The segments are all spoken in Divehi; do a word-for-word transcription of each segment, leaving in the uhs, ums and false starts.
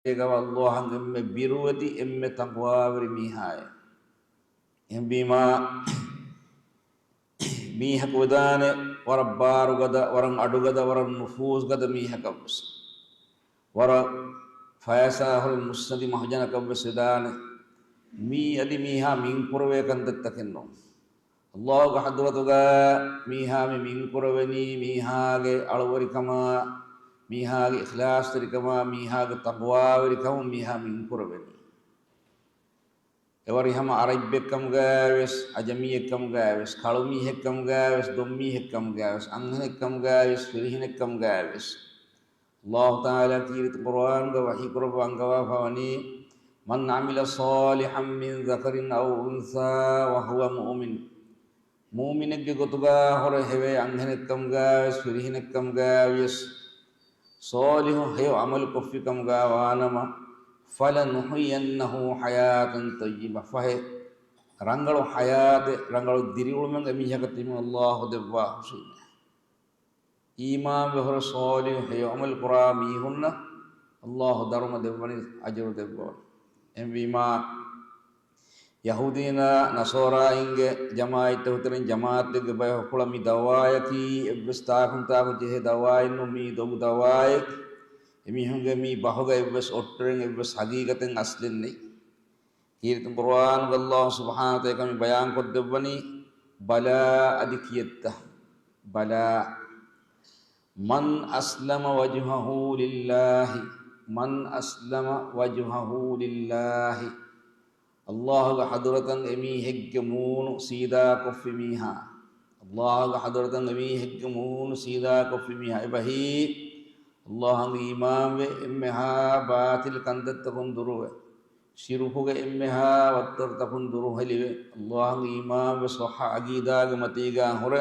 އޭގަ އައްލާހަށް އެންމެ ބިރުވެތި، އެންމެ ތަޤްވާވެރި މީހާއެއް. އެހެންވީމާ، މީހަކު ވެދާނެ ވަރަށް ބާރުގަދަ، ވަރަށް އަޑުގަދަ، ވަރަށް ނުފޫޒުގަދަ މީހަކަށްވެސް، ވަރަށް ފައިސާހުރި މުއްސަނދި މަހުޖަނަކަށްވެސް ވެދާނެ، މީ އަދި މީހާ މިންކުރެވޭ ކަންތައްތަކެއް ނޫން. އައްލާހުގެ ޙަޟްރަތުގަ މީހާ މި މިންކުރެވެނީ، މީހާގެ އަޅުވެރިކަމާ، މީހާގެ އިޚްލާޞްތެރިކަމާ، މީހާގެ ތަޤްވާވެރިކަމުން މީހާ މިންކުރެވެނީ. އެވަރި ހަމަ އަރަބިއްބެއްކަމުގައިވެސް، އަޖަމީއެއްކަމުގައިވެސް، ކަޅުމީހެއްކަމުގައިވެސް، ދޮންމީހެއްކަމުގައިވެސް، އަންހެނެއްކަމުގައިވެސް، ފިރިހެނެއްކަމުގައިވެސް، އައްލާހު ތަޢާލާ ކީރިތި ޤުރުއާނުގަ ވަޙީކުރައްވާ އަންގަވާފަ ވަނީ، "من عمل صالحا من ذكر أو أنثى وهو مؤمن." މުއުމިނެއްގެ ގޮތުގަ ހުރެ ހެވޭ އަންހެނެއްކަމުގައިވެސް، ފިރިހެނެއްކަމުގައިވިޔަސް، ޞާލިޙު ހެޔޮ ޢަމަލު ކޮށްފިކަމުގަ ވާނަމަ، "فلنحيينه حياة طيبة." ފަހެ ރަނގަޅު ޙަޔާތެއް، ރަނގަޅު ދިރިއުޅުމެއް އެމީހަކަށް ތިމަން އައްލާހު ދެއްވާ ހުށީމޭ. އީމާންވެ ހުރެ ޞާލިޙު ހެޔޮ ޢަމަލު ކުރާ މީހުންނަށް އައްލާހު ދަރުމަ ދެއްވަނީ، އަޖުރު ދެއްވަވަނީ. އެހެންވީމާ، ޔަހޫދީންނާ ނަޞާރާއިންގެ ޖަމާޢަތްތަކުގެ ތެރެއިން ޖަމާޢަތެއްގެ ބަޔަކު ކުޅަ މި ދަޢުވާއަކީ އެއްވެސް ތާކުން ތާކު ޖެހޭ ދަޢުވާއެއް ނޫން، މީ ދޮގު ދަޢުވާއެއް. އެމީހުންގެ މި ބަހުގަ އެއްވެސް އޮއްޓަރެއް، އެއްވެސް ޙަޤީޤަތެއް އަސްލެއް ނެތް. ކީރިތި ޤުރުއާނުގަ އައްލާހު ސުބްޙާނަހު ވަތަޢާލާ މި ބަޔާންކޮށްދެއްވަނީ، ބަލާ އަދި ކިއެއްތަ؟ ބަލާ. مَنْ أَسْلَمَ وَجْهَهُ لِلَّهِ، مَنْ أَسْلَمَ وَجْهَهُ لِلَّهِ. އައްލާހުގެ ޙަޟްރަތަށް އެމީހެއްގެ މޫނު ސީދާކޮށްފި މީހާ. އައްލާހުގެ ޙަޟްރަތަށް އެމީހެއްގެ މޫނު ސީދާކޮށްފި މީހާ. އެބަހީ، އައްލާހަށް އީމާންވެ، އެންމެހާ ބާޠިލް ކަންތައްތަކުން ދުރުވެ، ޝިރުކުގެ އެންމެހާ ވައްތަރުތަކުން ދުރުހެލިވެ، އައްލާހަށް އީމާންވެ ޞައްޙަ ޢަޤީދާގެ މަތީގާ ހުރެ،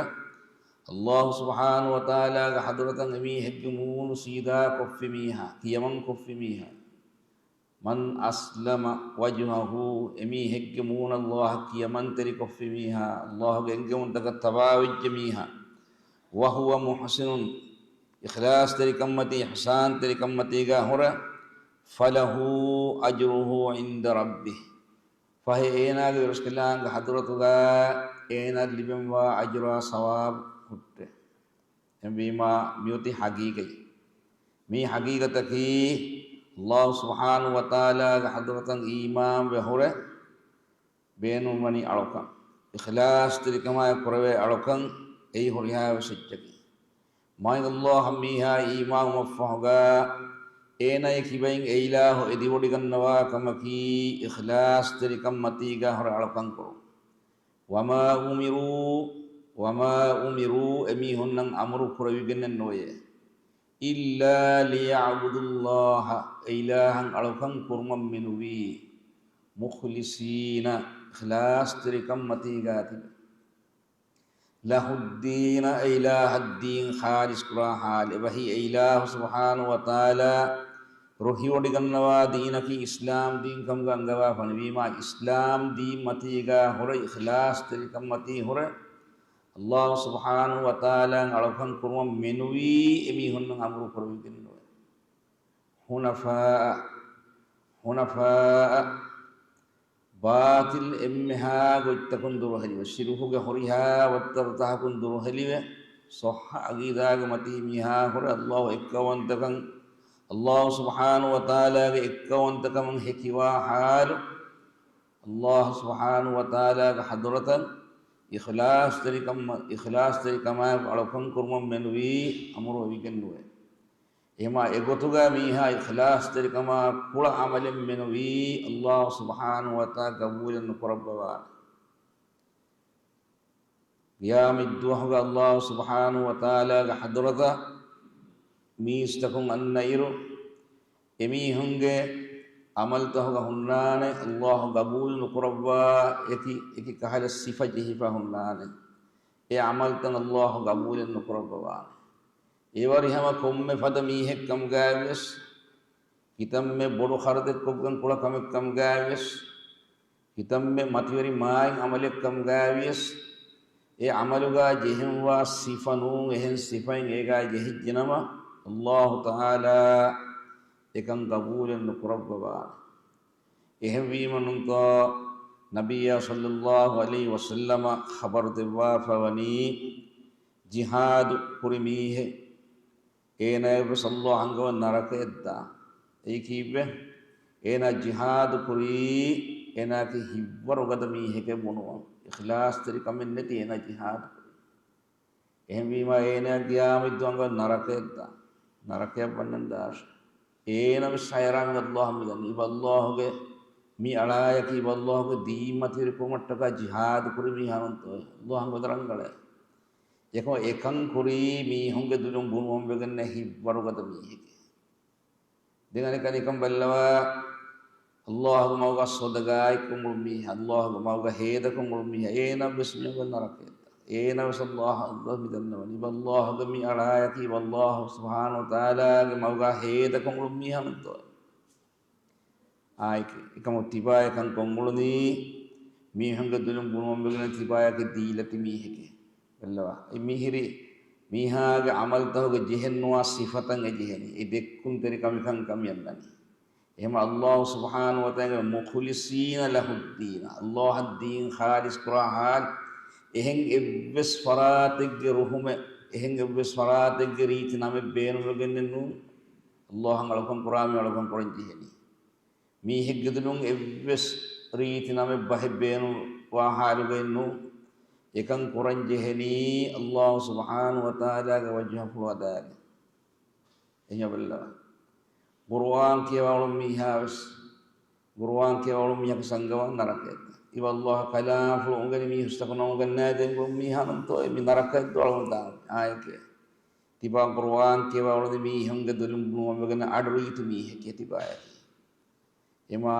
އައްލާހު ސުބްޙާނަހު ވަތަޢާލާގެ ޙަޟްރަތަށް އެމީހެއްގެ މޫނު ސީދާ ކޮށްފި މީހާ، ކިޔަމަން ކޮށްފި މީހާ. مَنْ أَسْلَمَ وَجْهَهُ، އެމީހެއްގެ މޫނަށް އައްލާހަށް ކިޔަމަންތެރިކޮށްފި މީހާ، އައްލާހުގެ އެންގެވުންތަކަށް ތަބާވެއްޖެ މީހާ. وَهُوَ مُحْسِنٌ، އިޚްލާޞްތެރިކަންމަތީ، އިޙްސާންތެރިކަންމަތީގާ ހުރެ، فَلَهُ أَجْرُهُ عِنْدَ رَبِّهِ، ފަހެ އޭނާގެ ވެރިރަސްކަލާނގެ ޙަޟްރަތުގަ އޭނާ ލިބެންވާ އަޖުރާ ސަވާބު ހުއްޓޭ. އެހެންވީމާ، މިއޮތީ ޙަޤީޤަތް. މީ ޙަޤީޤަތަކީ، އައްލާހު ސުބްޙާނަހު ވަތަޢާލާގެ ޙަޟްރަތަށް އީމާންވެ ހުރެ، ބޭނުންވަނީ އަޅުކަން، އިޚްލާޞްތެރިކަމާއެކު ކުރެވޭ އަޅުކަން، އެއީ ހުރިހާވެސް އެއްޗަކީ. މާތް އައްލާހަށް މީހާ އީމާންވުމަށްފަހުގަ، އޭނާގެ ކިބައިން އެއިލާހު އެދިވޮޑިގަންނަވާ ކަމަކީ، އިޚްލާޞްތެރިކަން މަތީގަ ހުރެ އަޅުކަން ކުރުން. وَمَا أُمِرُوا، وَمَا أُمِرُوا، އެމީހުންނަށް އަމުރު ކުރެވިގެންނެއް ނުވޭ. إِلَّا لِيَعْبُدُوا اللَّهَ، އެއިލާހަށް އަޅުކަން ކުރުމަށް މެނުވީ، مُخْلِصِينَ، އިޚްލާޞްތެރިކަން މަތީގާ ތިބެ. لَهُ الدِّينَ، އެއިލާހަށް ދީން ޚާލިޞް ކުރާ ޙާލު. އެބަހީ އެއިލާހު ސުބްޙާނަހު ވަތަޢާލާ ރުހިވޮޑިގަންނަވާ ދީނަކީ އިސްލާމް ދީން ކަމުގަ އަންގަވާފަ ވަނީ. ވީމާ އިސްލާމް ދީން މަތީގާ ހުރެ، އިޚްލާޞްތެރިކަން މަތީ ހުރެ، އައްލާހު ސުބްޙާނަހު ވަތަޢާލާއަށް އަޅުކަން ކުރުމަށް މެނުވީ އެމީހުންނަށް އަމުރު ކުރެވިގެން ނުވޭ. حُنَفَاءَ، حُنَفَاءَ، ބާޠިލް އެންމެހާ ގޮތްތަކުން ދުރުހެލިވެ، ޝިރުކުގެ ހުރިހާ ވައްތަރުތަކަކުން ދުރުހެލިވެ، ޞައްޙަ ޢަޤީދާގެ މަތީ މީހާ ހުރެ، އައްލާހު އެއްކައުވަންތަކަން، އައްލާހު ސުބްޙާނަހު ވަތަޢާލާގެ އެއްކައުވަންތަކަމުން ހެކިވާ ޙާލު، އައްލާހު ސުބްޙާނަހު ވަތަޢާލާގެ ޙަޟްރަތަށް އިޚްލާޞްތެރިކަން، އިޚްލާޞްތެރިކަމާއެކު އަޅުކަން ކުރުމަށް މެނުވީ އަމުރު ވެވިގެން ނުވޭ. އެހެމާ އެގޮތުގަ މީހާ އިޚްލާޞްތެރިކަމާ ކުޅަ ޢަމަލެއް މެނުވީ، އައްލާހު ސުބްޙާނަހު ވަތަޢާލާ ގަބޫލެއް ނުކުރައްވަވާނެ. ޤިޔާމަތްދުވަހުގަ އައްލާހު ސުބްޙާނަހު ވަތަޢާލާގެ ޙަޟްރަތަށް މީސްތަކުން އަންނައިރު، އެމީހުންގެ ޢަމަލުތަކުގަ ހުންނާނެ، އައްލާހު ގަބޫލު ނުކުރައްވާ އެކި، އެކި ކަހަލަ ސިފަ ޖެހިފަ ހުންނާނެ. އެ ޢަމަލުތައް އައްލާހު ގަބޫލެއް ނުކުރައްވަވާނެ. އެވަރި ހަމަ ކޮންމެ ފަދަ މީހެއްކަމުގައިވިޔަސް، ކިތަންމެ ބޮޑު ޚަރަދެއް ކޮށްގެން ކުޅަ ކަމެއްކަމުގައިވިޔަސް، ކިތަންމެ މަތިވެރި މާތް ޢަމަލެއްކަމުގައިވިޔަސް، އެ ޢަމަލުގަ ޖެހެންވާ ސިފަ ނޫން އެހެން ސިފައެއް އޭގަ ޖެހިއްޖެނަމަ، އައްލާހު ތަޢާލާ އެކަން ގަބޫލެއް ނުކުރައްވަވާނެ. އެހެންވީމަ ނޫންތޯ، ނަބިއްޔާ ޞައްލައްލާހު ޢަލައިހި ވަސައްލަމަ ޚަބަރު ދެއްވާފަ ވަނީ، ޖިހާދު ކުރި މީހެއް އޭނާއަށްވެސް ﷲ އަންގަވަން ނަރަކައަށްދާ. އެއީ ކީއްވެ؟ އޭނާ ޖިހާދު ކުރީ، އޭނާގެ ހިތްވަރުގަދަ މީހެކޭ ބުނުވަން. އިޚްލާޞްތެރިކަމެއް ނެތި އޭނާ ޖިހާދު ކުރީ. އެހެންވީމާ އޭނާ ގިޔާމަތްދުވަހު އަންގަވަން ނަރަކައަށްދާ. ނަރަކަޔަށް ވަންނަން ދާށޭ. އޭނަވެސް ހައިރާންވެ ﷲ އަށް މިދަނީ. އިބަ ﷲ ގެ މި އަޅާޔަކީ އިބަ ﷲ ގެ ދީން މަތިވެރިކުރުމަށްޓަކާ ޖިހާދު ކުރި މީހާ ނޫންތޯ؟ ﷲ އަންގަވަން ރަނގަޅޭ. އެކަމަ އެކަން ކުރީ މީހުންގެ ދުލުން ބުނުވަން ވެގެންނެއް ހިތްވަރުގަދަ މީހެކޭ. ދެން އަނެއްކާ ނިކަން ބައްލަވާ، ﷲ ގެ މަގުގަ ޞަދަގާތްކޮށް އުޅުނު މީހާ، ﷲ ގެ މަގުގަ ހޭދަކޮށް އުޅުނު މީހާ، އޭނަވެސް މި އަންގަވަން ނަރަކައަށްދާ. އޭނަވެސް ﷲ އަށް މިދަންނަވަނީ. އިބަ ﷲ ގެ މި އަޅާޔަކީ އިބަ ﷲ ސުބްޙާނަހޫ ވަތަޢާލާގެ މަގުގަ ހޭދަކޮށް އުޅުނު މީހާ ނޫންތޯ؟ އާއެކޭ. އެކަމަކު ތިބާ އެކަން ކޮށް އުޅުނީ މީހުންގެ ދުލުން ބުނުވަން ވެގެން ތިބާޔަކީ ދީލަތި މީހެކޭ. ބައްލަވާ. އެ މިހިރީ މީހާގެ ޢަމަލުތަކުގެ ޖެހެންނުވާ ސިފަތައް އެ ޖެހެނީ. އެ ދެއްކުންތެރިކަމަކަށް ކަމަށް އަންނަނީ. އެހެންވީމަ ﷲ ސުބްޙާނަހޫ ވަތަޢާލާގެ މުޚްލިޞީނަ ލަހުއްދީނަ. ﷲ އަށް ދީން ޚާލިޞް ކުރާ ޙާލު. އެހެން އެއްވެސް ފަރާތެއްގެ ރުހުމެއް، އެހެން އެއްވެސް ފަރާތެއްގެ ރީތި ނަމެއް ބޭނުންވެގެންނެއް ނޫން. ﷲ އަށް އަޅުކަން ކުރާ މީހާ އަޅުކަން ކުރަން ޖެހެނީ. މީހެއްގެ ދުލުން އެއްވެސް ރީތި ނަމެއް ބަހެއް ބޭނުންވާ ޙާލުގައެއް ނޫން. އެކަން ކުރަން ޖެހެނީ ﷲ ސުބްޙާނަހޫ ވަތަޢާލާގެ ވަޖްހަފުޅު އަދާގެން. އެހެންވީމަ ބައްލަވާ. ޤުރުއާން ކިޔަވާ އުޅުނު މީހާވެސް، ޤުރުއާން ކިޔަވާ އުޅުނު މީހަކު އަންގަވަން ނަރަކައަށްދާ. އިބަ ﷲ ގެ ކަލާމްފުޅު އުނގެނި މީހުން ސިފަކޮށް ނުއުނގެންނާ ދެން އުޅުނު މީހާ ނޫންތޯ މި ނަރަކައަށް ދުވަޅުވަން ދާނީ. އާއެކޭ. ތިބާ ޤުރުއާން ކިޔަވާ އުޅުނު މީހުންގެ ދުލުން ބުނުވަން ވެގެން އަޑު ރީތި މީހެކޭ ތިބާޔަކީ. އެހެންވީމަ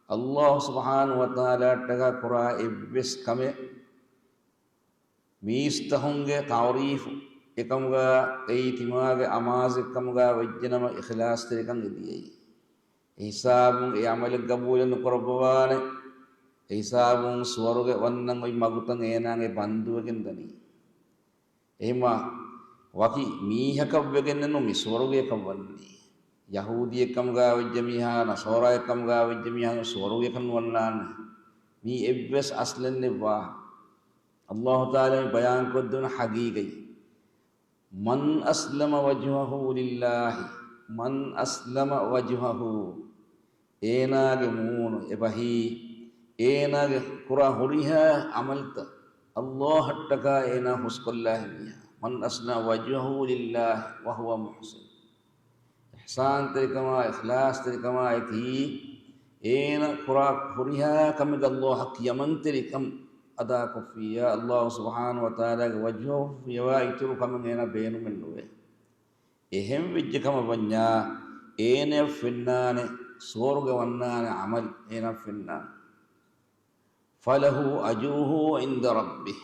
ﷲ ސުބްޙާނަހޫ ވަތަޢާލާއަށްޓަކާ ކުރާ އެއްވެސް ކަމެއް މީސްތަކުންގެ ތަޢުރީފު އެކަމުގަ އެއީ ތިމާގެ އަމާޒެއްކަމުގަ ވެއްޖެނަމަ އިޚްލާޞްތެރިކަން އެދިޔައީ. އެ ހިސާބުން އެ ޢަމަލެއް ގަބޫލެއް ނުކުރައްވަވާނެ. އެ ހިސާބުން ސުވަރުގެ ވަންނަން އޮތް މަގުތައް އޭނާގެ ބަންދުވެގެން ދަނީ. އެހެންވީމަ ވަކި މީހަކަށް ވެގެންނެއް ނޫން މި ސުވަރުގެއަކަށް ވަންނަނީ. ޔަހޫދީއެއްކަމުގަ ވެއްޖެ މީހާ، ނަޞާރާއެއްކަމުގަ ވެއްޖެ މީހާ ސުވަރުގެއަކަށް ނުވަންނާނެ. މީ އެއްވެސް އަސްލެއް ނެއް ވާހަކަ. ﷲ ތަޢާލާ މި ބަޔާންކޮށްދެވުނު ޙަޤީޤަތް. مَنْ أَسْلَمَ وَجْهَهُ لِلَّهِ، مَنْ أَسْلَمَ وَجْهَهُ، އޭނާގެ މޫނު އެބަހީ، އޭނާގެ ކުރާ ހުރިހާ ޢަމަލުތައް ﷲ އަށްޓަކާ އޭނާ ހުސްކޮށްލާ މީހާ. مَنْ أَسْلَمَ وَجْهَهُ لِلَّهِ وَهُوَ مُحْسِنٌ. އިޙްސާންތެރިކަމާ، އިޚްލާޞްތެރިކަމާއެކީ، އޭނަ ކުރާ ހުރިހާ ކަމެއްގަ ﷲ އަށް ކިޔަމަންތެރިކަން އަދާކޮށްފިއްޔާ، ﷲ ސުބްޙާނަހޫ ވަތަޢާލާގެ ވަޖްހު ފިޔަވާ އިތުރު ކަމެއް އޭނަ ބޭނުމެއް ނުވޭ. އެހެން ވެއްޖެ ކަމަށް ވަންޏާ، އޭނައަށް ފެންނާނެ، ސުވަރުގެ ވަންނާނެ ޢަމަލު އޭނައަށް ފެންނާނެ. فَلَهُ أَجْرُهُ عِنْدَ رَبِّهِ.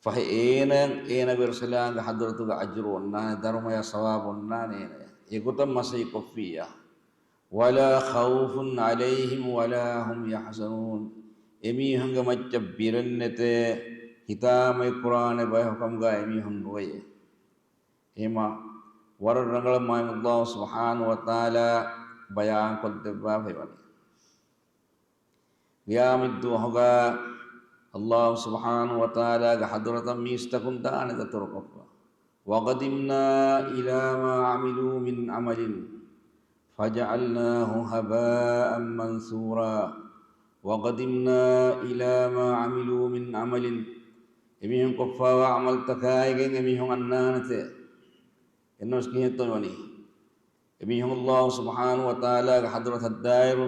ފަހެ އޭނަ، އޭނަ ވެރިސަލާނގެ ޙަޟްރަތުގަ އަޖުރު އޮންނާނެ، ދަރުމަޔާ ސަވާބު އޮންނާނެ އޭނަޔަށް. އެގޮތަށް މަސައްކަތް ކޮށްފިއްޔާ. وَلَا خَوْفٌ عَلَيْهِمْ وَلَا هُمْ يَحْزَنُونَ. އެމީހުންގެ މައްޗަށް ބިރެއް ނެތޭ، ހިތާމައެއް ކުރާނެ ބަޔަކު ކަމުގަ އެމީހުން ނުވެޔޭ. އެހެންވީމަ ވަރަށް ރަނގަޅަށް މާތް ﷲ ސުބްޙާނަހޫ ވަތަޢާލާ ބަޔާންކޮށްދެއްވާފައިވަނީ. ޤިޔާމަތްދުވަހުގަ ﷲ ސުބްޙާނަހޫ ވަތަޢާލާގެ ޙަޟްރަތަށް މީސްތަކުން ދާނެ ދަތުރުކޮށްފަ. وَقَدِمْنَا إِلَىٰ مَا عَمِلُوا مِنْ عَمَلٍ فَجَعَلْنَاهُ هَبَاءً مَنْثُورًا. وَقَدِمْنَا إِلَىٰ مَا عَمِلُوا مِنْ عَمَلٍ. އެމީހުން ކޮށްފަވާ ޢަމަލުތަކާއިގެން އެމީހުން އަންނާނެތޭ. އެންނަވެސް ކިހިނެއްތޯ ވަނީ؟ އެމީހުން ﷲ ސުބްޙާނަހޫ ވަތަޢާލާގެ ޙަޟްރަތަށް ދާއިރު،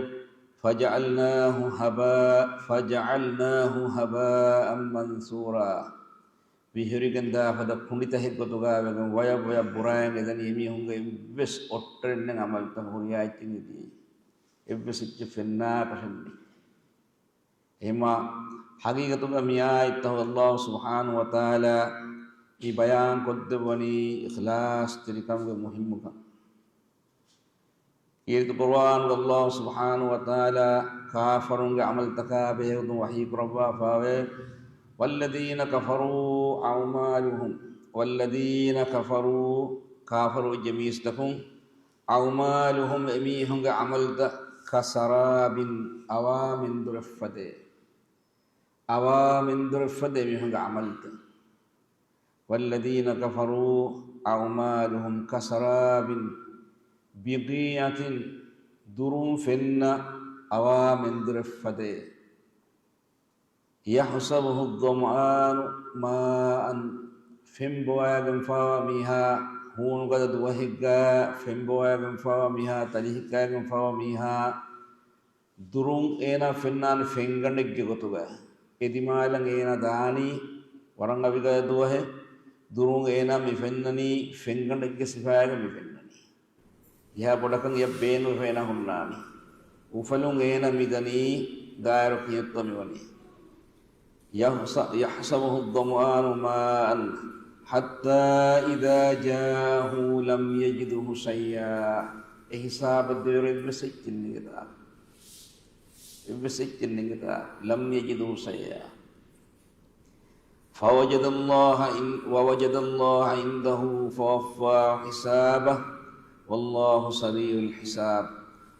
فَجَعَلْنَاهُ هَبَاءً، فَجَعَلْنَاهُ هَبَاءً مَنْثُورًا. ވިހުރިގެން ދާ ފަދަ ކުނޑިތަކެއް ގޮތުގަ ވެގެން ވަޔަށް ވަޔަށް ބުރައިގެން އެދަނީ. އެމީހުންގެ އެއްވެސް އޮއްޓަރެއް ނެތް ޢަމަލުތައް ހުރިހާ އެއްޗެއް އެދިޔައީ. އެއްވެސް އެއްޗެއް ފެންނާކަށެއް ނެތް. އެހެންވީމަ ޙަޤީޤަތުގަ މިއާޔަތްތަކުގަ ﷲ ސުބްޙާނަހޫ ވަތަޢާލާ މި ބަޔާން ކޮށްދެއްވަނީ އިޚްލާޞްތެރިކަމުގެ މުހިއްމުކަން. ކީރިތި ޤުރުއާނުގަ ﷲ ސުބްޙާނަހޫ ވަތަޢާލާ ކާފަރުންގެ ޢަމަލުތަކާ ބެހޭގޮތުން ވަޙީ ކުރައްވާފައިވޭ، وَالَّذِينَ كَفَرُوا أَعْمَالُهُمْ، وَالَّذِينَ كَفَرُوا، ކާފަރު ވެއްޖެ މީސްތަކުން، أعمالهم، އެމީހުންގެ ޢަމަލުތައް، كسراب، އަވާ މެންދުރެއްފަދައޭ. އަވާ މެންދުރެއްފަދަ އެމީހުންގެ ޢަމަލުތައް. والذين كفروا أعمالهم كسراب بقيعة، ދުރުން ފެންނަ އަވާ މެންދުރެއްފަދައޭ. يحسبه الظمآن ماء، ފެންބޮވާގެންފާވާ މީހާ، ހޫނުގަދަ ދުވަހެއްގަ ފެންބޮވާގެންފާވާ މީހާ، ތަލިހިއްކާގެންފާވާ މީހާ، ދުރުން އޭނާ ފެންނާނެ ފެންގަނޑެއްގެ ގޮތުގަ. އެ ދިމާލަށް އޭނާ ދާނީ ވަރަށް އަވިގަދަ ދުވަހެއް. ދުރުން އޭނާ މި ފެންނަނީ ފެންގަނޑެއްގެ ސިފައިގަ މި ފެންނަނީ. އެހާ ބޮޑަކަށް އެޔަށް ބޭނުންވެފަ އޭނާ ހުންނާނީ. އުފަލުން އޭނާ މިދަނީ ދާއިރު ކިޔަންތޯ މިވަނީ. يحس-، يحسبه الظمآن ماء حتى إذا جاءه لم يجده شيئا. އެ ހިސާބަށް ދިވެރު އެއްވެސް އެއްޗެއް ނެގެދާ. އެއްވެސް އެއްޗެއް ނެގެދާ. لم يجده شيئا. فوجد الله عن-، ووجد الله عنده فوفاه حسابه والله سريع الحساب.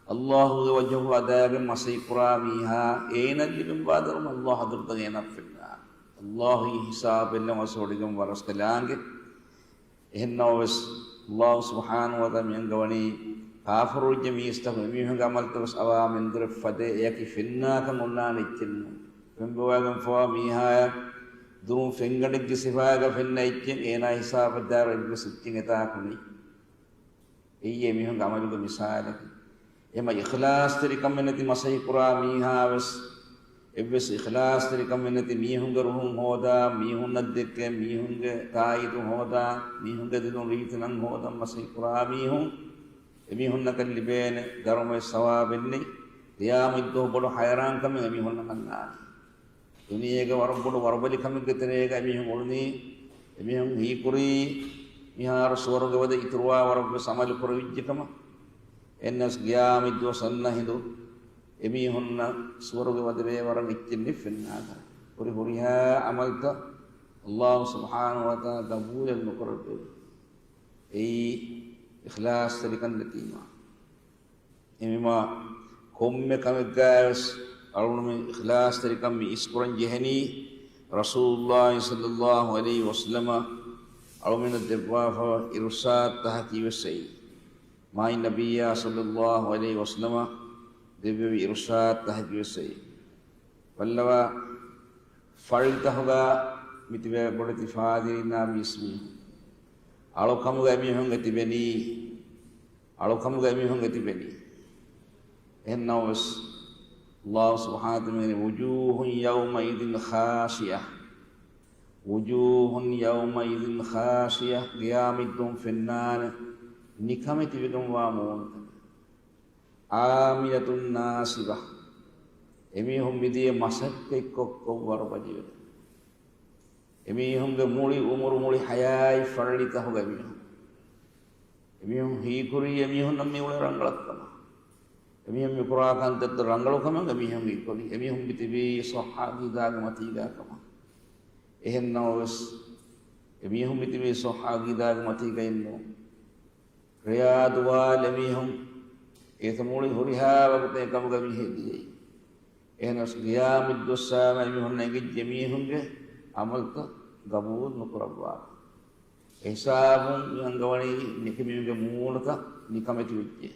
ﷲ ގެ ވަޖްހު ހަދާގެން މަސައްކަތް ކުރާ މީހާ އޭނަ ލިބެންވާ ދަރުމަ ﷲ ޙަޟްރަތަށް އޭނަ ފެންނާނެ. ﷲ އީ ހިސާބެއް ލަމަސް ވޮޑިގެން ވަރަށް ކަލާނގެ. އެހެންނަމަވެސް، ﷲ ސުބްޙާނަހޫ ވަތަޢާލާ މި އަންގަވަނީ، ކާފަރުވެއްޖެ މީސްތަކުން އެމީހުންގެ ޢަމަލުތައް ވެސް އަވާ މެންދުރެއް ފަދަ އެއަކީ ފެންނާކަން އޮންނާނެ އެއްޗެއް ނޫން. ފެންބޮވާގެންފާވާ މީހާޔަށް ދުރުން ފެންގަނޑެއްގެ ސިފައިގަ ފެންނަ އެއްޗެއް އޭނާ ހިސާބަށް ދާއިރު އެއްވެސް އެއްޗެއް އެތާކު ނެތް. އެއީ އެމީހުންގެ ޢަމަލުގެ މިސާލަކީ. އެހެންމަ އިޚްލާޞްތެރިކަމެއް ނެތި މަސައްކަތް ކުރާ މީހާވެސް، އެއްވެސް އިޚްލާޞްތެރިކަމެއް ނެތި މީހުންގެ ރުހުން ހޯދާ، މީހުންނަށް ދެއްކޭ، މީހުންގެ ތާއީދު ހޯދާ، މީހުންގެ ދިލުން ރީތި ނަން ހޯދަން މަސައްކަތް ކުރާ މީހުން، އެމީހުންނަކަށް ލިބޭނެ ދަރުމައެއް ސަވާބެއް ނެތް. ޤިޔާމަތްދުވަހު ބޮޑު ހައިރާންކަމެއް އެމީހުންނަށް އަންނާނެ. ދުނިޔޭގެ ވަރަށް ބޮޑު ވަރުބަލިކަމެއްގެ ތެރޭގަ އެމީހުން އުޅުނީ. އެމީހުން ހީކުރީ މިހާރު ސުވަރުގެ ވަދެ އިތުރުވާ ވަރަށްވެސް ޢަމަލު ކުރެވިއްޖެ ކަމަށް. އެހެންނަމަވެސް ޤިޔާމަތްދުވަސް އަންނަ ހިނދު އެމީހުންނަށް ސުވަރުގެ ވަދެވޭ ވަރަށް އެއްޗެއް ނެތް ފެންނާކަށް. ހުރި ހުރިހާ ޢަމަލުތައް ﷲ ސުބްޙާނަހޫ ވަތަޢާލާ ޤަބޫލެއް ނުކުރެއްވޭ. އެއީ އިޚްލާޞްތެރިކަން ނެތީމާ. އެހެންވީމާ، ކޮންމެ ކަމެއްގައިވެސް އަޅުގަނޑުމެން އިޚްލާޞްތެރިކަން މި އިސްކުރަން ޖެހެނީ، ރަސޫލުﷲ ޞައްލަﷲ ޢަލައިހި ވަސައްލަމަ އަޅުގަނޑުމެންނަށް ދެއްވާފަވާ އިރުޝާދުތަކަކީ ވެސް އެއީ. މާތް ނަބިއްޔާ ޞައްލަﷲ ޢަލައިހި ވަސައްލަމަ ދެއްވެވި އިރުޝާދުތަކަކީ ވެސް އެއީ. ބައްލަވާ، ފައްޅިތަކުގަ މިތިބޭ ބޮޑެތި ފާދިރީންނާ މީސްމީހުން. އަޅުކަމުގަ އެމީހުން އެތިބެނީ. އަޅުކަމުގަ އެމީހުން އެތިބެނީ. އެހެންނަމަވެސް، ﷲ ސުބްޙާނަހޫ ވަތަޢާލާ، وجوه يومئذ خاشعة، وجوه يومئذ خاشعة، ޤިޔާމަތްދުވަހު ފެންނާނެ ނިކަމެތިވެގެންވާ މޫނުތައް. عاملة ناصبة، އެމީހުން މިދިޔަ މަސައްކަތްކޮށްކޮށް ވަރުބަލިވެ. އެމީހުންގެ މުޅި އުމުރު މުޅި ޙަޔާތް ފައްޅިތަކުގަ އެމީހުން. އެމީހުން ހީކުރީ އެމީހުންނަށް މިއުޅޭ ރަނގަޅަށްކަމަށް. އެމީހުން މިކުރާ ކަންތައްތައް ރަނގަޅުކަމަށް އެމީހުން ހީކުރީ. އެމީހުން މިތިބީ ޞައްޙަ ޢަޤީދާގެ މަތީގަ ކަމަށް. އެހެންނަމަވެސް، އެމީހުން މިތިބީ ޞައްޙަ ޢަޤީދާގެ މަތީގައެއްނޫން. ރެޔާ ދުވާލު އެމީހުން އެތައް މުޅި ހުރިހާ ވަގުތެއް އެކަމުގަ މި ހެދިޔައީ. އެހެނަސް ޤިޔާމަތްދުވަސްވަން އެމީހުންނަށް އެނގިއްޖެ އެމީހުންގެ ޢަމަލުތައް ޤަބޫލު ނުކުރައްވާ. އެހިސާބުން މި އަންގަވަނީ ނިކަމެތިވެގެން މޫނުތައް ނިކަމެތިވެއްޖެ.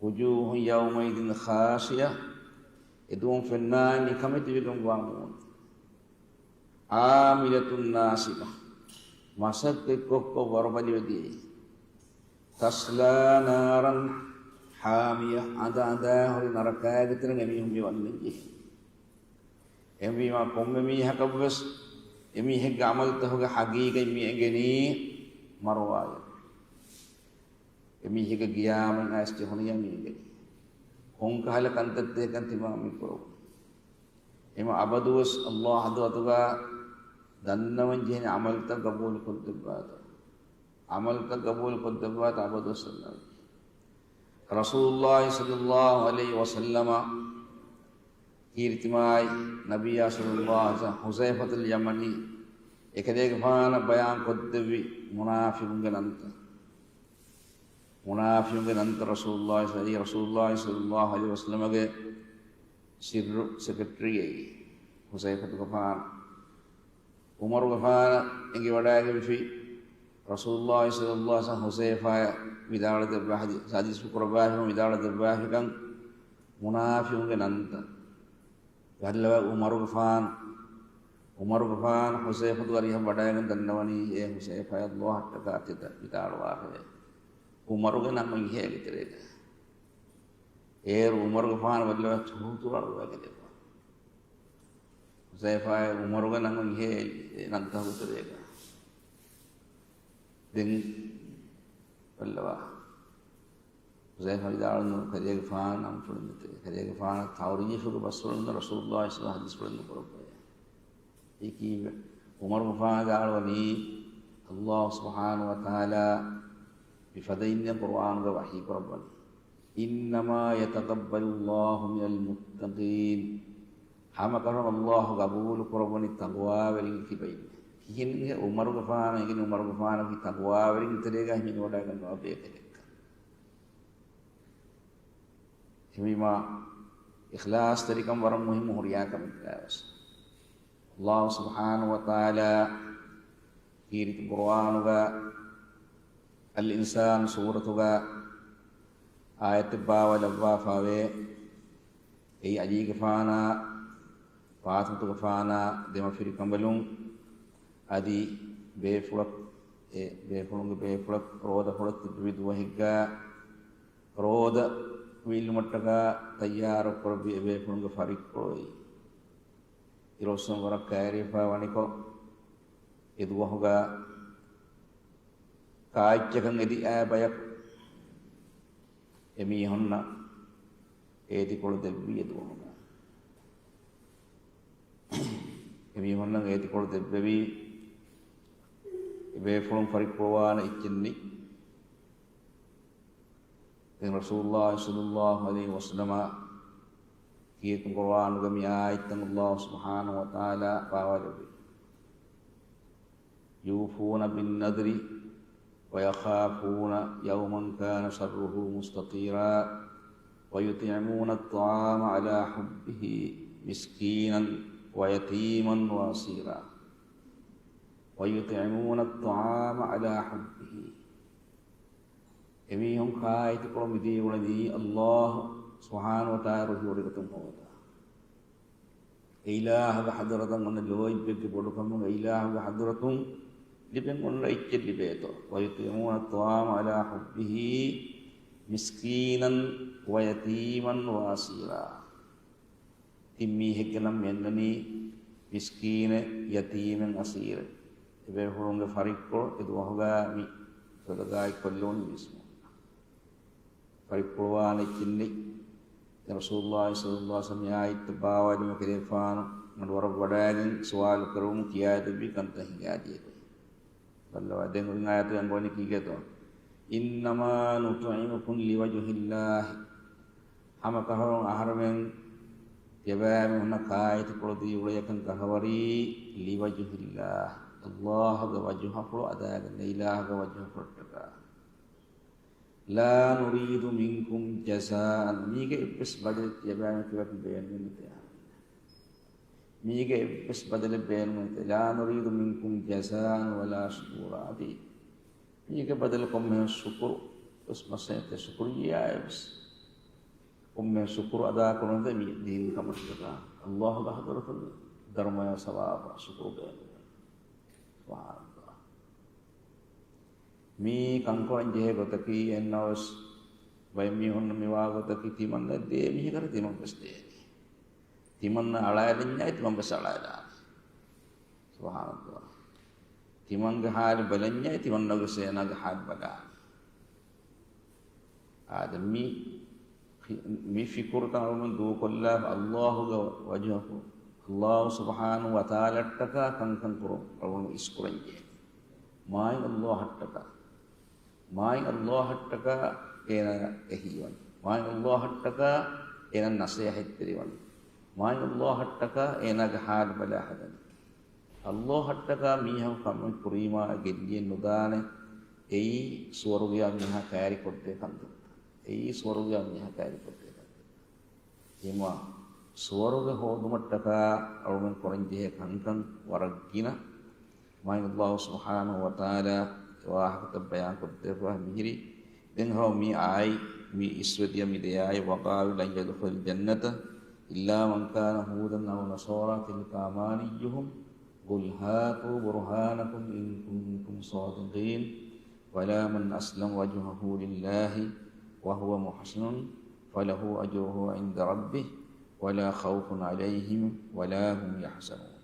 وجوه يومئذ خاشعة، އެދުވަހު ފެންނާނެ ނިކަމެތިވެގެންވާ މޫނުތައް. عاملة ناصبة، މަސައްކަތްކޮށްކޮށް ވަރުބަލިވެދިޔައީ. تصلى نارا حامية، އަނދަ އަނދާ ހުރި ނަރަކާގެ ތެރެއިން އެމީހުން މި ވަންނަން ޖެހޭ. އެހެންވީމާ ކޮންމެ މީހަކަށްވެސް އެމީހެއްގެ ޢަމަލުތަކުގެ ޙަޤީޤަތް މި އެނގެނީ މަރުވާޔަށް. އެމީހެއްގެ ޤިޔާމަތް އައިސް ޖެހުނިއްޔާ މި އެނގެނީ. ކޮންކަހަލަ ކަންތައްތަކެއްކަން ތިމާ މި ކުރައްވަނީ. އެމަ އަބަދުވެސް ﷲ ޙަޟްރަތުގަ ދަންނަވަން ޖެހެނީ ޢަމަލުތައް ޤަބޫލު ކޮށްދެއްވާތޯ. ޢަމަލުތައް ޤަބޫލު ކޮށްދެއްވާތޯ އަބަދުވެސް ދަންނަވަން. ރަސޫލުﷲ ޞައްލަﷲ ޢަލައިހި ވަސައްލަމަ ކީރިތި މާތް ނަބިއްޔާ ޞައްލަﷲ ޢަލައިހި ވަސައްލަމަ ޙުޛައިފަތުލް ޔަމަނީ އެކަލޭގެފާނަށް ބަޔާން ކޮށްދެއްވި މުނާފިޤުންގެ ނަންތައް. މުނާފިޤުންގެ ނަންތައް ރަސޫލުﷲ ޞައް-، ރަސޫލުﷲ ޞައްލަﷲ ޢަލައިހި ވަސައްލަމަގެ ސިއްރު ސެކްރެޓަރީ އެއީ ޙުޛައިފަތުގެފާނު. ޢުމަރުގެފާނަށް އެނގިވަޑައިގެންފި ރަސޫލުﷲ ޞައްލަﷲ ޢަލައިހި ވަސައްލަމަ ޙުޛައިފާއަށް ވިދާޅުވެދެއްވާ ޙަދީ-، ޙަދީޘްފުޅު ކުރައްވާފިކަން، ވިދާޅުވެދެއްވާފިކަން މުނާފިޤުންގެ ނަންތައް. ބައްލަވާ ޢުމަރުގެފާނު، ޢުމަރުގެފާނު ޙުޛައިފަތުގެ އަރިހަށް ވަޑައިގެން ދަންނަވަނީ އޭ ޙުޛައިފާ، ﷲ އަށްޓަކާ ތި ވިދާޅުވާށޭ. ޢުމަރުގެ ނަން އޮތް އެކަލޭގެ. އޭރު ޢުމަރުގެފާނު ބައްލަވާ ތުހުތުރާޅުވާ ކަލޭފާ. ޙުޛައިފާއޭ ޢުމަރުގެ ނަން އޮތް އެ ނަންތަކުގެ ތެރޭގަ. ދެން ބައްލަވާ. ޙުޛައިފާ ވިދާޅުވި ކަލޭގެފާނު ނަން ފުޅެއް ނެތޭ. ކަލޭގެފާނަށް ތަޢުރީފުގެ ބަސްފުޅެއް ނު ރަސޫލުﷲ ޞައްލަﷲ ޢަލައިހި ވަސައްލަމަ ޙަދީޘްފުޅެއް ނުކުރައްވައޭ. އެކީ ޢުމަރުގެފާނު ވިދާޅުވަނީ، ﷲ ސުބްޙާނަހޫ ވަތަޢާލާ މިފަދައިންނެއް ޤުރުއާނުގަ ވަޙީ ކުރައްވަނީ، إنما يتقبل الله من المتقين. ހަމަކަށަވަރުން ﷲ ޤަބޫލު ކުރައްވަނީ ތަޤްވާވެރިން ކިބައިން. ކިހިނެއްހޭ ޢުމަރުގެފާނަށް އެނގެނީ ޢުމަރުގެފާނަކީ ތަޤްވާވެރިންގެ ތެރޭގަ ހިމެނިވަޑައިގަންނަވާ ބޭކަލެއްކަން؟ އެހެންވީމާ، އިޚްލާޞްތެރިކަން ވަރަށް މުހިއްމު ހުރިހާ ކަމެއްގައިވެސް. ﷲ ސުބްޙާނަހޫ ވަތަޢާލާ ކީރިތި ޤުރުއާނުގަ އަލް އިންސާން ސޫރަތުގަ އާޔަތެއް ބާވައިލައްވާފަވޭ. އެއީ ޢަލީގެފާނާ، ފާޠިމަތުގެފާނާ، ދެމަފިރިކަނބަލުން އަދި ބޭފުޅަކު، އެ ބޭފުޅުންގެ ބޭފުޅަކު ރޯދަފުޅަށް ތިއްބެވި ދުވަހެއްގަ ރޯދަ ވީއްލުމަށްޓަކާ ތައްޔާރު ކުރެއްވި އެ ބޭފުޅުންގެ ފަރިއްކޮޅު އެއީ. އިރުއޮއްސުން ވަރަށް ކައިރިވެފަ ވަނިކޮށް، އެ ދުވަހުގަ ކާއެއްޗަކަށް އެދި އައި ބަޔަކު އެމީހުންނަށް އޭތިކޮޅު ދެއްވި އެ ދުވަހުގަ. އެމީހުންނަށް އޭތިކޮޅު ދެއްވެވީ، އެ ބޭފުޅުން ފަރިއްކުރުވާނެ އެއްޗެއް ނެތް. ދެން ރަސޫލުﷲ ޞައްލަﷲ ޢަލައިހި ވަސައްލަމަ ކީރިތި ޤުރުއާނުގަ މި އާޔަތްތައް ﷲ ސުބްޙާނަހޫ ވަތަޢާލާ ބާވައިލެއްވި. يوفون بالنذر ويخافون يوما كان شره مستطيرا ويطعمون الطعام على حبه مسكينا ويتيما وأسيرا ويطعمون الطعام على حبه. އެމީހުން ކާއެތިކޮޅު މިދީ އުޅެނީ ﷲ ސުބްޙާނަހޫ ވަތަޢާލާ ރުހިވޮޑިގަތުމުގެ ހޯދާ. އެ އިލާހުގެ ޙަޟްރަތަށް އޮންނަ ލޯތްބެއްގެ ބޮޑުކަމުން އެ އިލާހުގެ ޙަޟްރަތުން ލިބެން އޮންނަ އެއްޗެއް ލިބޭތޯ. ويطعمون الطعام على حبه مسكينا ويتيما وأسيرا. ތިން މީހެއްގެ ނަން މި އަންނަނީ މިސްކީނެއް، ޔަތީމެއް، އަސީރެއް. އެބޭފުޅުންގެ ފަރިއްކޮޅު އެ ދުވަހުގަ މި ޞަދަޤާތް ކޮށްލެވުނީ މީސްމުން. ފަރިއްކުރުވާނެ އެއްޗެއް ނެތް. ދެން ރަސޫލުﷲ ޞައްލަﷲ ޢަލައިހި ވަސައްލަމަ އާޔަތް ބާވައިލުމަށް ކެރޭފާނު މަޑުވަރަށް ވަޑައިގެން ސުވާލު ކުރެވުމުން ކިޔާދެއްވި ކަންތައް ހިނގާދިޔަ ގޮތް. ބައްލަވާ، ދެން އޮތް އާޔަތު އަންގަވަނީ ކީކޭތޯ؟ إنما نطعمكم لوجه الله. ހަމަކަށަވަރުން އަހަރެމެން ތިޔަބައިމީހުންނަށް ކާއެތިކޮޅު ދީ އުޅޭކަން ކަށަވަރީ لوجه الله، ﷲ ގެ ވަޖުހަފުޅު އަދާގެން، އިލާހުގެ ވަޖުހަފުޅަށްޓަކާ. لا نريد منكم جزاء، މީގެ އެއްވެސް ބަދަލެއް ތިޔަބައިމީހުން ތިޔަބައިމީހުން ބޭނުމެއް ނެތޭ. މީގެ އެއްވެސް ބަދަލެއް ބޭނުމެއް ނެތޭ. لا نريد منكم جزاء ولا شكورا. އަދި މީގެ ބަދަލު ކޮންމެހެން ޝުކުރު ވެސް މަސް ނެތޭ، ޝުކުރިއްޔާއެއް ވެސް. ކޮންމެހެން ޝުކުރު އަދާ ކުރުންތެ މި ދީން ކަމަށްޓަކާ. ﷲ ގެ ޙަޟްރަތުން ދަރުމަޔާ ސަވާބާ ޝުކުރު ބޭނުމެއް. ސުބްޙާނަﷲ. މީ ކަންކުރަން ޖެހޭ ގޮތަކީ، އެހެންނަމަވެސް ބައެއް މީހުންނަށް މިވާ ގޮތަކީ، ތިމަންނަ ދޭ މީހަކަށް ތިމަން ވެސް ދޭނީ. ތިމަންނަ އަޅާލަންޏާ ތިމަން ވެސް އަޅާލާނީ. ސުބްޙާނަﷲ. ތިމަންގެ ޙާލު ބަލަންޏާ ތިމަންނަ ވެސް އޭނާގެ ޙާލު ބަލާނީ. އާދެ، މި، މި ފިކުރުތައް އަޅުގަނޑު ދޫކޮށްލާފަ، ﷲ ގެ ވަޖުހަކު، ﷲ ސުބްޙާނަހޫ ވަތަޢާލާއަށްޓަކާ ކަންކަން ކުރުން އަޅުގަނޑު އިސްކުރަން ޖެހޭ. މާތް ﷲ އަށްޓަކާ، މާތް ﷲ އަށްޓަކާ އޭނާ އެހީވަން. މާތް ﷲ އަށްޓަކާ އޭނާ ނަޞޭޙަތްތެރިވަން. މާތް ﷲ އަށްޓަކާ އޭނާގެ ޙާލު ބަލާ ހަދަން. ﷲ އަށްޓަކާ މީހަކު ކަމެއް ކުރީމާ ގެއްލިއެއް ނުދާނެ. އެއީ ސުވަރުގެއާ މީހާ ކައިރިކޮށްދޭ ކަންތައްތައް. އެއީ ސުވަރުގެއާ މީހާ ކައިރިކޮށްދޭ ކަންތައްތައް. އެހެންވީމާ، ސުވަރުގެ ހޯދުމަށްޓަކާ އަޅުމެން ކުރަންޖެހޭ ކަންކަން ވަރަށް ގިނަ. މާތް ﷲ ސުބްޙާނަހޫ ވަތަޢާލާ އެ ވާހަކަތައް ބަޔާންކޮށްދެއްވާ މިހިރީ. ދެން ހަމަ މި އާޔަތް، މި އިސްވެދިޔަ މި ދެ އާޔަތް، وقالوا لن يدخل الجنة إلا من كان هودا أو نصارى تلك أمانيهم قل هاتوا برهانكم إن كنتم صادقين بلى من أسلم وجهه لله وهو محسن فله أجره عند ربه ولا خوف عليهم ولا هم يحزنون.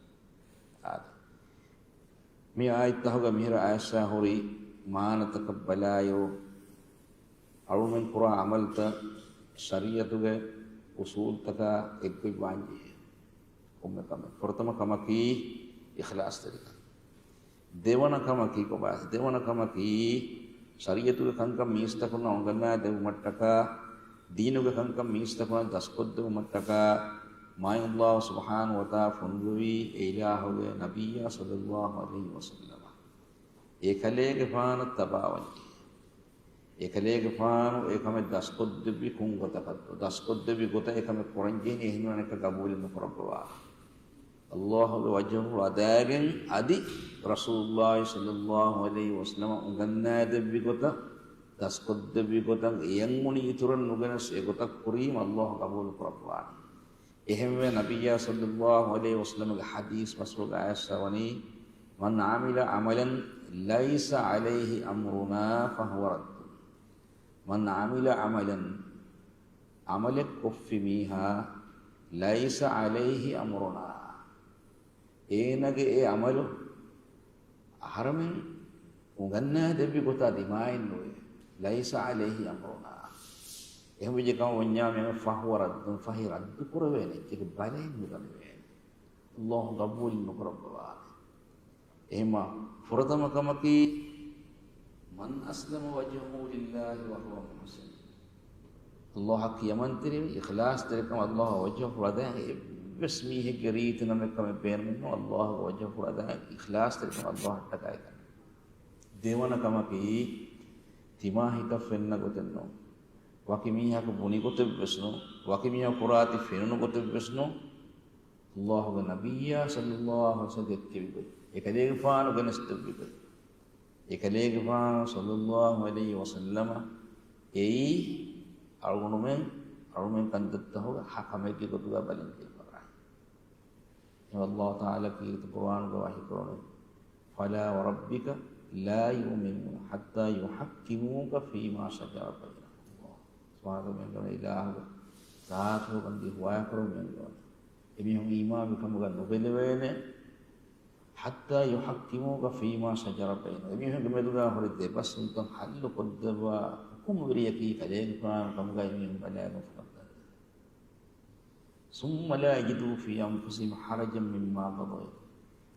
އާދެ. މި އާޔަތްތަހުގަ މިހިރަ އައިސްފަ ހުރި މާނަތަކަށް ބަލާޔޯ، އަޅުމެން ކުރާ ޢަމަލުތައް ޝަރީޢަތުގެ އުޞޫލުތަކާ އެއްގޮތްވާންޖެހޭ. ކޮންމެ ކަމެއް. ފުރަތަމަ ކަމަކީ އިޚްލާޞްތެރިކަން. ދެވަނަ ކަމަކީ ކޮބާ؟ ދެވަނަ ކަމަކީ، ޝަރީޢަތުގެ ކަންކަން މީސްތަކުންނަށް އުނގަންނާ ދެވުމަށްޓަކާ، ދީނުގެ ކަންކަން މީސްތަކުންނަށް ދަސްކޮށްދެވުމަށްޓަކާ، މާތް ﷲ ސުބްޙާނަހޫ ވަތަޢާލާ ފޮނުއްވެވީ އެ އިލާހުގެ ނަބިއްޔާ ޞައްލައްލާހު ޢަލައިހި ވަސައްލަމަ. އެކަލޭގެފާނަށް ތަބާވަންޖެހޭ. އެކަލޭގެފާނު އެކަމެއް ދަސްކޮށްދެއްވި ކޮން ގޮތަކަށްތޯ؟ ދަސްކޮށްދެއްވި ގޮތަށް އެކަމެއް ކުރަންޖެހެނީ، އެހެންވާނެކަށް ޤަބޫލެއް ނުކުރައްވަވާ. ﷲ ގެ ވަޖްހު ހުޅަދާގެން އަދި ރަސޫލުﷲ ޞައްލައްލާހު ޢަލައިހި ވަސައްލަމަ އުނގަންނާދެއްވި ގޮތަށް، ދަސްކޮށްދެއްވި ގޮތަށް އެޔަށް އުނި އިތުރަށް ނުގެނެސް އެގޮތަށް ކުރީމަ ﷲ ޤަބޫލު ކުރައްވާނެ. އެހެންވެ، ނަބިއްޔާ ޞައްލައްލާހު ޢަލައިހި ވަސައްލަމަގެ ޙަދީޘް މަޝްހޫރުގަ އައިސްފަ ވަނީ، من عمل عملا ليس عليه أمرنا فهو رد. من عمل عملا، ޢަމަލެއް ކޮށްފި މީހާ، ليس عليه أمرنا، އޭނަގެ އެ ޢަމަލު އަހަރެމެން އުނގަންނާ ދެއްވި ގޮތާ ދިމާއެއް ނުވޭ. ليس عليه أمرنا. އެހެންވެއްޖެ ކަމަށް ވަންޏާ މި ޢަމަލު، فهو رد، ފަހި ރައްދު ކުރެވޭނެ، އެއްޗެކޭ ބަލައެއް ނުގަނެވޭނެ. ﷲ ޤަބޫލު ނުކުރައްވަވާނެ. އެހެންމާ، ފުރަތަމަ ކަމަކީ، من أسلم وجهه لله وهو محسن. ﷲ އަށް ކިޔަމަންތެރިވެ، އިޚްލާޞްތެރިކަމަށް ﷲ އަށް ވަޖްހަ ފުޅަދާ، އެއްވެސް މީހެއްގެ ރީތި ނަމެއް ކަމެއް ބޭނުމެއް ނޫން، ﷲ އަށް ވަޖްހަ ފުޅަދާ، އިޚްލާޞްތެރިކަމަށް ﷲ އަށްޓަކާ އެކަން. ދެވަނަ ކަމަކީ، ތިމާ ހިތަށް ފެންނަ ގޮތެއް ނޫން، ވަކި މީހަކު ބުނި ގޮތެއް ވެސް ނޫން، ވަކި މީހަކު ކުރާތި ފެނުނު ގޮތެއް ވެސް ނޫން، ﷲ ގެ ނަބިއްޔާ ޞައްލައްލާހު ޢަލައިހި ވަސައްލަމަ ދެއްކެވި ގޮތް، އެކަލޭގެފާނު ގެނެސްދެއްވި ގޮތް، އެކަލޭގެފާނު ޞައްލައްލާހު ޢަލައިހި ވަސައްލަމަ އެއީ އަޅުގަނޑުމެން، އަޅުމެން ކަންތައްތަކުގެ ހަ ކަމެއްގެ ގޮތުގަ ބަލަން ކިޔަފަރާ. އެހެން ﷲ ތަޢާލާ ކީރިތި ޤުރުއާނުގަ ވަޙީ ކުރައްވަނީ، فلا وربك لا يؤمنون حتى يحكموك فيما شجر بينهم. ﷲ ސުބްޙާނަހޫ ވަތަޢާލާ މިއަންގަވަނީ އިލާހުގެ ޒާތުގަ ބަނދީ ހޮވާކުރަން މިއަންގަވަނީ. އެމީހުން އީމާންވި ކަމުގަ ނުބެލެވޭނެ. حتى يحكموك فيما شجر بينهم. އެމީހުންގެ މެދުގަ ހުރި ދެބަސްވުންތައް ޙައްލު ކޮށްދެއްވާ ޙުކުމްވެރިޔަކީ ކަލޭގެފާނު ކަމުގައި އެމީހުން ބަލާ ނުފުކަން ދަންނަ. ثم لا يجدوا في أنفسهم حرجا مما قضيت.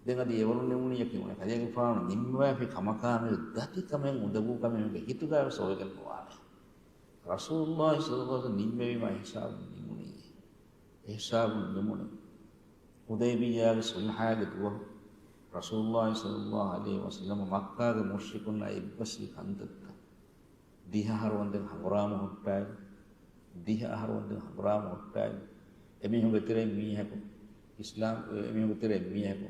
ދެން އަދި އެވަރުން ނިމުނީ ޔަޤީނުން ކަލޭގެފާނު ނިންމަވާފި ކަމަކާ މެދު ދަތި ކަމެއް އުނދަގޫ ކަމެއް އެމީހުންގެ ހިތުގައި ވެސް އޮވެގެން ނުވާނެ. ރަސޫލުﷲ ޞައްލައްލާހު ޢަލައިހި ވަސައްލަމަ ނިންމެވީމަ އެހިސާބުން ނިމުނީ. އެހިސާބުން ނިމުނީ. ޙުދައިބިއްޔާގެ ޞުލްޙާގެ ދުވަހު ރަސޫލުﷲ ޞައްލައްލާހު ޢަލައިހި ވަސައްލަމަ މައްކާގެ މުޝްރިކުންނާ އެއްބަސްވި ކަންތައްތައް. ދިހަ އަހަރު ވަންދެން ހަނގުރާމަ ހުއްޓާލި، ދިހަ އަހަރު ވަންދެން ހަނގުރާމަ ހުއްޓާލި. އެމީހުންގެ ތެރެއިން މީހަކު، އިސްލާމް، އެމީހުންގެ ތެރެއިން މީހަކު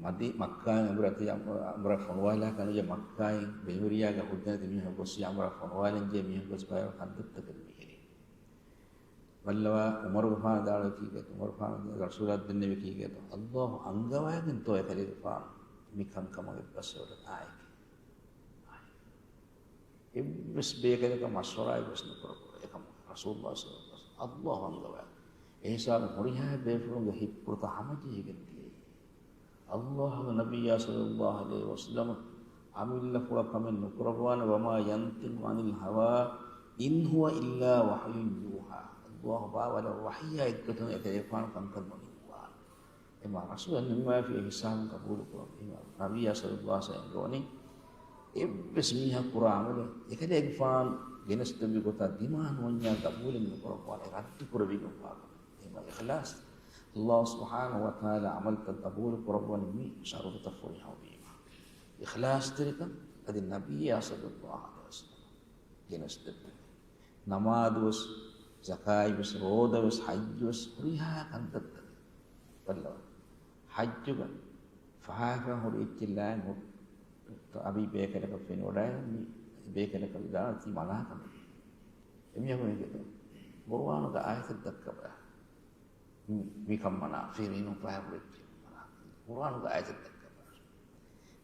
މަދީ-، މައްކާއިން އަނބުރާ ތި-، އަނބުރާ ފޮނުވާލާ ކަނުޖެ މައްކާއިން ބެހިވެރިޔާގެ ހުއްދަނެތި މީހަކު ގޮއްސި އަނބުރާ ފޮނުވާލަންޖެ މީހަކު ގޮސް ބަޔަށް ކަންތައްތަކެއް މިހިރީ. ބައްލަވާ ޢުމަރުގެފާނު ދާޅުވެ ކީގެތޯ، ޢުމަރުގެފާނު ރަސޫލާ ދެންނެވި ކީގެތޯ، ﷲ އަންގަވައިގެންތޯ އެކަލޭގެފާނު މި ކަންކަމަށް އެއްބަސްވެވަޑަ އާއެކޭ. އެއްވެސް ބޭކަލަކަށް މަޝްވަރާއެއް ވެސް ނުކުރެއްވި އެކަމަކު، ރަސޫލުﷲ ޞައްލައްލާހު ޢަލައިހި ވަސައްލަމަ ﷲ އަންގަވައި. އެހިސާބުން ހުރިހާ ބޭފުޅުންގެ ހިތްޕުޅުތައް ހަމަޖެހިގެން ދިޔައީ. ﷲ ގެ ނަބިއްޔާ ޞައްލައްލާހު ޢަލައިހި ވަސައްލަމަ އަމިއްލަފުޅަށް ކަމެއް ނުކުރައްވާނެ، وما ينطق عن الهوى إن هو إلا وحي يوحى. ﷲ ބާވަލަ ވަޙީއާ އެއްގޮތުން އެކަލޭގެފާނު ކަންކަން ނުނިންމާނެ. އެމާ ރަސޫލަށް ނިންމާފި އެހިސާބުން ޤަބޫލު ކުރަން. އެމާ ނަބިއްޔާ ޞައްލައްލާހު ޢަލައިހި ވަސައްލަމަ އެންގެވަނީ، އެއްވެސް މީހަކު ކުރާ ޢަމަލެއް އެކަލޭގެފާނު ގެނެސްދެއްވި ގޮތަށް ދިމާ ނުވަންޏާ ޤަބޫލެއް ނުކުރައްވާނެ، ރައްދު ކުރެވިގެންވާ ކަމެއް. އެމާ އިޚްލާޞް، ﷲ ސުބްޙާނަހޫ ވަތަޢާލާ ޢަމަލުތައް ޤަބޫލު ކުރައްވަނީ މި ޝަރުޠުތައް ފުރިހަމަވީމަ. އިޚްލާޞްތެރިކަން، އަދި ނަބިއްޔާ ޞައްލައްލާހު ޢަލައިހި ވަސައްލަމަ ގެނެސްދެއްވި ނަމާދުވެސް، ޒަކާތްވެސް، ރޯދަވެސް، ޙައްޖުވެސް ހުރިހާ ކަންތައްތަކެއް ބައްލަވާ. ޙައްޖުގަ ފަހާފަ ހުރި އެއްޗެއް ލާން އަބީ ބޭކަލަކަށް ފެނިވަޑައިގެން ބޭކަލަކަށް ވިދާޅުވީ މަނާކަމެއް. އެމީހަކު އެނގޭތޯ ޤުރުއާނުގެ އާޔަތެއް ދައްކަބަ. މި-، މިކަން މަނާ، ފިރިހެނުން ފަހަރު އެއްޗެއް މަނާ. ޤުރުއާނުގެ އާޔަތެއް ދައްކަބަ.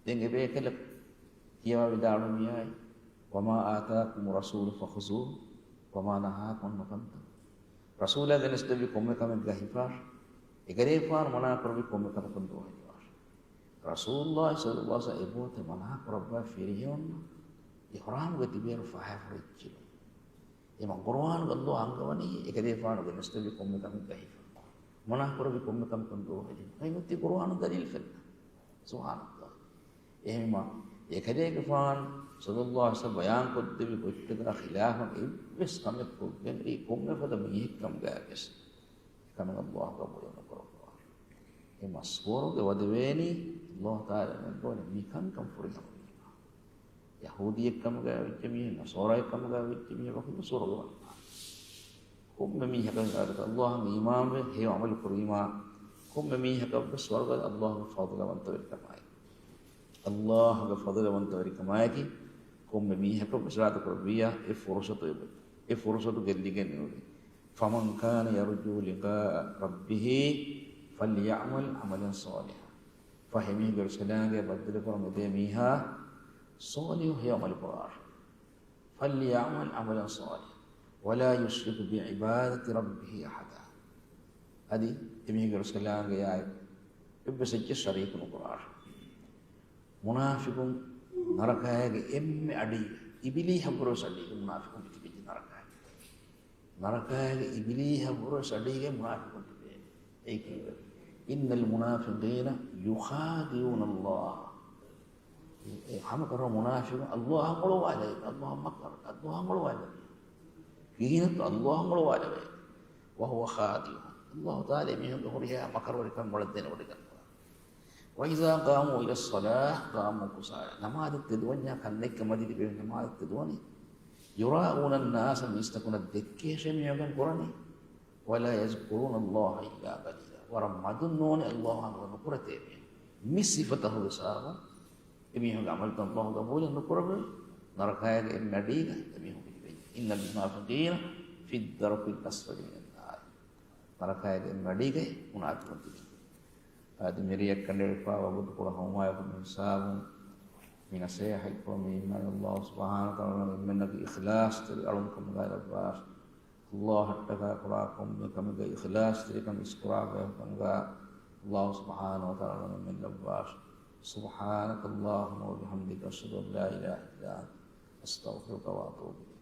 ދެން އެ ބޭކަލަށް ކިޔަވާ ވިދާޅުވި މިއާއި، "وما آتاكم الرسول فخذوه وما نهاكم عنه فانتهوا." ރަސޫލާ ގެނެސްދެއްވި ކޮންމެ ކަމެއްގަ ހިފާ، އެކަލޭފާނު މަނާ ކުރެއްވި ކޮންމެ ކަމަކުން ދުރުހެލިވާށޭ. ރަސޫލުﷲ ޞައްލަﷲ ޢަލައިހި ވަސައްލަމަ އެބައޮތޭ މަނާ ކުރައްވާ ފިރިހެނުންނަށް އިޙްރާމުގަ ތިބޭއިރު ފަހަރު އެއްޗެއް. އެމަ ޤުރުއާނުގަ ﷲ އަންގަވަނީ އެކަލޭފާނު ގެނެސްދެއްވި ކޮންމެ ކަމެއްގަ ހިފާ، މަނާ ކުރެއްވި ކޮންމެ ކަމަކުން ދުރުހެލި. ކައިމުއްތި ޤުރުއާނު ދަލީލު ފެންނަ. ސުބްޙާނަﷲ. އެހެންވީމަ، އެކަލޭގެފާނު ޞައްލަﷲ ޢަލައިހި ވަސައްލަމަ ބަޔާންކޮށްދެއްވި ގޮތްތަކާ ޚިލާފަށް އެއްވެސް ކަމެއް ކޮށްގެން އެއީ ކޮންމެ ފަދަ މީހެއްކަމުގައިވެސް އެކަމެއް ﷲ ޤަބޫލު ނުކުރައްވާ. އެމަ ސުވަރުގެ ވަދެވޭނީ ﷲ ތަޢާލާ އެންގެވަނީ މިކަންކަން ފުރިހަމަ ވީމަ. ޔަހޫދީއެއްކަމުގައި ވެއްޖެ މީހެއް، ނަޞާރާއެއްކަމުގައި ވެއްޖެ މީހެއް ވަކި ސުވަރުގެ ވަންނާނެ. ކޮންމެ މީހަކަށް އިރާދަކަށް ﷲ އަށް އީމާންވެ ހެޔޮ ޢަމަލު ކުރީމާ، ކޮންމެ މީހަކަށްވެސް ސުވަރުގެ ﷲ ގެ ފަޟުލުވަންތަވެރިކަމާއި، ﷲ ގެ ފަޟުލުވަންތަވެރިކަމާއެކީ، ކޮންމެ މީހަކަށްވެސް އިރާދަ ކުރެއްވިއްޔާ އެ ފުރުޞަތު އެބަ، އެ ފުރުޞަތު ގެއްލިގެން ނުވޭ. فمن كان يرجو لقاء ربه فليعمل عملا صالحا. ފަހެ މީހުންގެ ރުއްސަލާނގެ ބައްދަލުކުރަން އެދޭ މީހާ ޞާލިޙު ހެޔޮ ޢަމަލު ކުރާށޭ. فليعمل عملا صالحا ولا يشرك بعبادة ربه أحدا. އަދި އެމީހުންގެ ރުއްސަލާނގެ އާއި އެއްވެސް އެއްޗެއް ޝަރީކު ނުކުރާށޭ. މުނާފިޤުން ނަރަކައިގެ އެންމެ އަޑީ، އިބިލީހަށްވުރެ ވެސް އަޑީގަ މުނާފިޤުން ތިބިއްޖެ ނަރަކައިގެ. ނަރަކައިގެ އިބިލީހަށްވުރެ ވެސް އަޑީގަ މުނާފިޤުން ތިބޭ. އެއީ ކީއްވެ؟ إن المنافقين يخادعون الله. އެ ހަމަކަށަވަރު މުނާފިޤުން ﷲ އަށް އޮޅުވާލެވޭ، ﷲ އަށް މަކަރު، ﷲ އަށް އޮޅުވާލެވޭ. ކިހިނެއްތޯ ﷲ އަށް އޮޅުވާލެވޭ. وهو خادعهم. ﷲ ތަޢާލާ މީހުންގެ ހުރިހާ މަކަރުވެރިކަން މޮޅަށް ދެނެވޮޑިގަންނަވާ. وإذا قاموا إلى الصلاة قاموا كسالى. ނަމާދަށް ތެދުވަންޏާ ކަންނެތްކަމަށް ދިދި ބޭނުން ނަމާދަށް ތެދުވަނީ. يراءون الناس، މީސްތަކުންނަށް ދެއްކޭށޭ މި ވަގަން ކުރަނީ. ولا يذكرون الله إلا قليلا. ވަރަށް މަދުން ނޫނީ ﷲ އަށް ނުކުރެތޭ މީހުން. މި ސިފަތަކުގެ ސަބަބުން އެމީހުންގެ ޢަމަލުތައް ﷲ ޤަބޫލެއް ނުކުރެވޭ. ނަރަކައިގެ އެންމެ އަޑީގަ އެމީހުން ތިބެނީ. إن المنافقين في الدرك الأسفل من النار. ނަރަކައިގެ އެންމެ އަޑީގައި މުނާފިޤުން ތިބެނީ. އަދި މިރެޔަށް ކަނޑައެޅިފަ ވަގުތުކޮޅު ހަމަވާލުމުގެ ހިސާބުން މި ނަޞޭޙަތްކޮޅު މި އިމާން ﷲ ސުބްޙާނަހޫ ވަތަޢާލާ އެންމެންނަކީ އިޚްލާޞްތެރި އަޅުން ކަމުގައި ލައްވާށި. ﷲ އަށްޓަކާ ކުރާ ކޮންމެ ކަމެއްގައި އިޚްލާޞްތެރިކަން އިސްކުރާ ބަޔަކުކަމުގަ ﷲ ސުބްޙާނަހޫ ވަތަޢާލާ އެންމެން ލައްވާށި. سبحانك اللهم وبحمدك، أشهد أن لا إله إلا أنت، أستغفرك وأتوب إليك.